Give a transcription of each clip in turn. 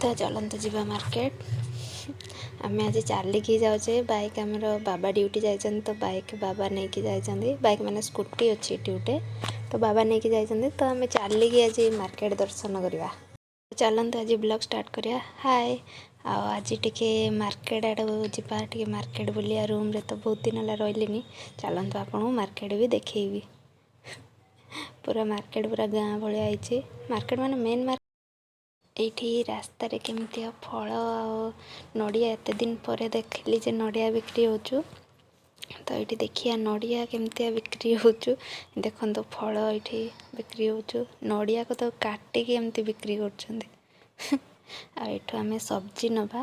ତ ଚାଲନ୍ତୁ ଯିବା ମାର୍କେଟ। ଆମେ ଆଜି ଚାଲିକି ଯାଉଛେ। ବାଇକ୍ ଆମର ବାବା ଡ୍ୟୁଟି ଯାଇଛନ୍ତି, ତ ବାଇକ୍ ବାବା ନେଇକି ଯାଇଛନ୍ତି। ବାଇକ୍ ମାନେ ସ୍କୁଟି ଅଛି ଏଠି ଗୋଟେ, ତ ବାବା ନେଇକି ଯାଇଛନ୍ତି। ତ ଆମେ ଚାଲିକି ଆଜି ମାର୍କେଟ ଦର୍ଶନ କରିବା। ଚାଲନ୍ତୁ ଆଜି ବ୍ଲଗ୍ ଷ୍ଟାର୍ଟ କରିବା। ହାଏ, ଆଉ ଆଜି ଟିକେ ମାର୍କେଟ ଆଡ଼କୁ ଯିବା, ଟିକେ ମାର୍କେଟ ବୁଲିବା। ରୁମ୍ରେ ତ ବହୁତ ଦିନ ହେଲା ରହିଲିନି। ଚାଲନ୍ତୁ, ଆପଣଙ୍କୁ ମାର୍କେଟ ବି ଦେଖେଇବି। ପୁରା ମାର୍କେଟ ପୁରା ଗାଁ ଭଳିଆ ହେଇଛି। ମାର୍କେଟ ମାନେ ମେନ୍ ମାର୍କେଟ। ଏଇଠି ରାସ୍ତାରେ କେମିତିଆ ଫଳ ଆଉ ନଡ଼ିଆ, ଏତେ ଦିନ ପରେ ଦେଖିଲି ଯେ ନଡ଼ିଆ ବିକ୍ରି ହେଉଛୁ। ତ ଏଇଠି ଦେଖିବା ନଡ଼ିଆ କେମିତିଆ ବିକ୍ରି ହେଉଛୁ। ଦେଖନ୍ତୁ, ଫଳ ଏଇଠି ବିକ୍ରି ହେଉଛୁ। ନଡ଼ିଆକୁ ତ କାଟିକି ଏମିତି ବିକ୍ରି କରୁଛନ୍ତି। ଆଉ ଏଇଠୁ ଆମେ ସବଜି ନେବା।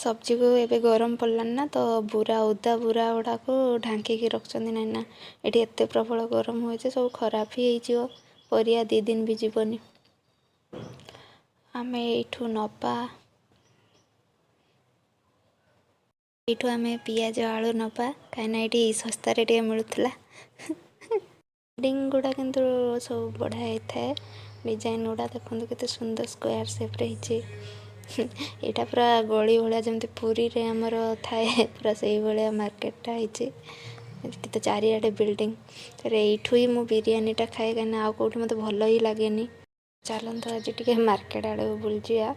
ସବଜିକୁ ଏବେ ଗରମ ପଡ଼ିଲାଣି ନା, ତ ବୁରା, ଓଦା ବୁରା ଗୁଡ଼ାକୁ ଢାଙ୍କିକି ରଖୁଛନ୍ତି। ନାଇଁ ନା, ଏଠି ଏତେ ପ୍ରବଳ ଗରମ ହୁଏ ଯେ ସବୁ ଖରାପ ହିଁ ହେଇଯିବ ପରିବା, 2 ଦିନ ବି ଯିବନି। ଆମେ ଏଇଠୁ ନେବା, ଏଇଠୁ ଆମେ ପିଆଜ, ଆଳୁ ନେବା, କାହିଁକିନା ଏଇଠି ଶସ୍ତାରେ ଟିକେ ମିଳୁଥିଲା। ବିଲ୍ଡିଂ ଗୁଡ଼ା କିନ୍ତୁ ସବୁ ବଢ଼ିଆ ହେଇଥାଏ। ଡିଜାଇନ୍ ଗୁଡ଼ା ଦେଖନ୍ତୁ, କେତେ ସୁନ୍ଦର ସ୍କୋୟାର ସେପ୍ରେ ହେଇଛି। ଏଇଟା ପୁରା ଗଳି ଭଳିଆ, ଯେମିତି ପୁରୀରେ ଆମର ଥାଏ, ପୁରା ସେଇଭଳିଆ ମାର୍କେଟଟା ହେଇଛି। ଏଠି ତ ଚାରିଆଡ଼େ ବିଲ୍ଡିଂ। ଏଇଠୁ ହିଁ ମୁଁ ବିରିୟାନୀଟା ଖାଏ, କାହିଁକିନା ଆଉ କେଉଁଠି ମୋତେ ଭଲ ହିଁ ଲାଗେନି। ଚାଲନ୍ତୁ, ଆଜି ଟିକେ ମାର୍କେଟ ଆଡ଼କୁ ବୁଲିଯିବା।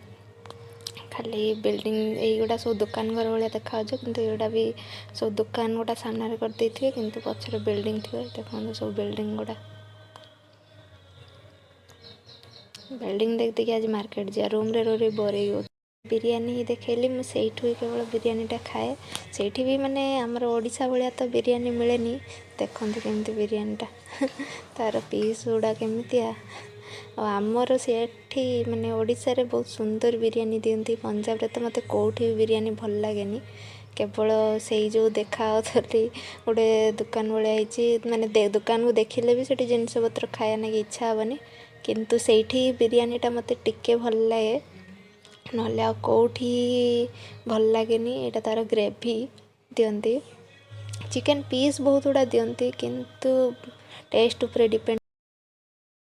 ଖାଲି ବିଲ୍ଡିଂ, ଏଇଗୁଡ଼ା ସବୁ ଦୋକାନ ଘର ଭଳିଆ ଦେଖାଯାଉଛି, କିନ୍ତୁ ଏଇଗୁଡ଼ା ବି ସବୁ ଦୋକାନ ଗୁଡ଼ା ସାମ୍ନାରେ କରିଦେଇଥିବେ, କିନ୍ତୁ ପଛରେ ବିଲ୍ଡିଂ ଥିବ। ଦେଖନ୍ତୁ ସବୁ ବିଲ୍ଡିଂ ଗୁଡ଼ା। ବିଲ୍ଡିଂ ଦେଖି ଦେଖି ଆଜି ମାର୍କେଟ ଯିବା। ରୁମ୍ରେ ରହି ରହି ବୋର୍ ହେଇଯାଉଛି। ବିରିୟାନୀ ଦେଖେଇଲି, ମୁଁ ସେଇଠୁ ହିଁ କେବଳ ବିରିୟାନୀଟା ଖାଏ। ସେଇଠି ବି ମାନେ ଆମର ଓଡ଼ିଶା ଭଳିଆ ତ ବିରିୟାନୀ ମିଳେନି। ଦେଖନ୍ତୁ କେମିତି ବିରିୟାନୀଟା, ତାର ପିସ୍ ଗୁଡ଼ା କେମିତିଆ। ଆଉ ଆମର ସେଠି ମାନେ ଓଡ଼ିଶାରେ ବହୁତ ସୁନ୍ଦର ବିରିୟାନୀ ଦିଅନ୍ତି। ପଞ୍ଜାବରେ ତ ମୋତେ କେଉଁଠି ବି ବିରିୟାନୀ ଭଲ ଲାଗେନି। କେବଳ ସେଇ ଯେଉଁ ଦେଖାଯାଉଥିଲି ଗୋଟେ ଦୋକାନ ଭଳିଆ ହେଇଛି, ମାନେ ଦୋକାନକୁ ଦେଖିଲେ ବି ସେଠି ଜିନିଷ ପତ୍ର ଖାଇବା ନାଗି ଇଚ୍ଛା ହେବନି। କିନ୍ତୁ ସେଇଠି ବିରିୟାନୀଟା ମୋତେ ଟିକେ ଭଲ ଲାଗେ, ନହେଲେ ଆଉ କେଉଁଠି ଭଲ ଲାଗେନି। ଏଇଟା ତା'ର ଗ୍ରେଭି ଦିଅନ୍ତି, ଚିକେନ୍ ପିସ୍ ବହୁତ ଗୁଡ଼ା ଦିଅନ୍ତି, କିନ୍ତୁ ଟେଷ୍ଟ ଉପରେ ଡିପେଣ୍ଡ।